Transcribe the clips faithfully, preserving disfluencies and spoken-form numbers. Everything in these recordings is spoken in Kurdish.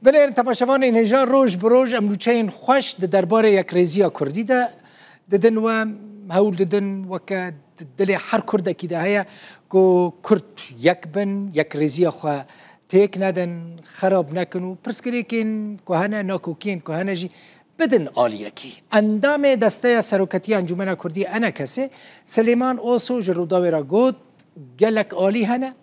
Binêrin temaşevanên hêja, roj bi roj em nûçeyên xweş di derbarê yekrêziya Kurdî de didin we, hewl didin weke di dilê her Kurdekî de heye ku Kurd yek bin, yekrêziya xwe têk nedin, xerab nekin û pirsgirêkên ku hene, nakokiyên ku hene jî bidin aliyekî. Endamê Desteya Seroketiya Encûmena Kurdî, ENKSê, Silêman Oso ji Rûdawê re got, gelek alî hene,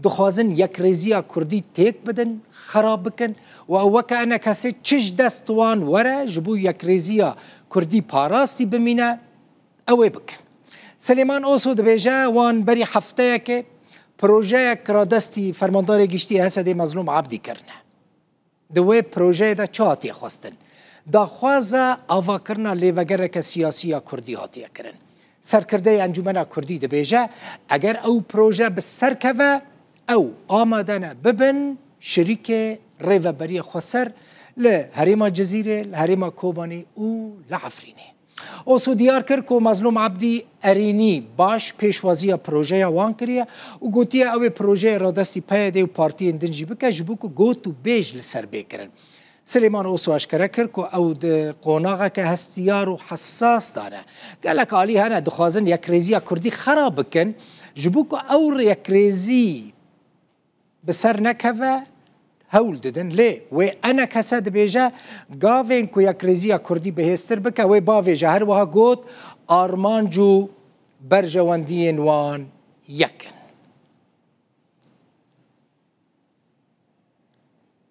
dixwazin yekrêziya Kurdî têk bidin, xerab bikin û ew weke ENKSê çi ji dest wan were ji bo yekrêziya Kurdî parastî bimîne, ew ê bikin. Silêman Oso dibêje, wan berî hefteyekê projeyek radestî Fermandarê Giştî HSDê Mezlûm Abdî kirine. Di wê projeyê de çi hatiye xwestin? Daxwaza avakirina lêvegereke siyasî ya Kurdî hatiye kirin. Serkirdeyê Encûmena Kurdî dibêje, eger ew proje bi ser keve, ew amade ne bibin şirîkê Rêveberiyê Xweser li herêma Cizîrê, li herêma Kobanê û li Efrînê. Oso diyar kir ku Mezlûm Abdî erênî baş pêşwaziya projeya wan kiriye û gotiye ew ê projeyê radestî PYDê û partiyên din jî bike ji bo ku got û bêj li ser bê kirin. Silêman Oso eşkere kir ku ew di qonaxeke hestiyar û hesas de ne. Gelek alî hene dixwazin yekrêziya Kurdî xera bikin, ji bo ku ew yekrêzî bi ser nekeve, hewl didin. Lê wê ENKS dibêje, gavên ku yekrêziya Kurdî bihêztir bike, wê bavêje. Her wiha got, armanc û berjewendiyên wan yek in.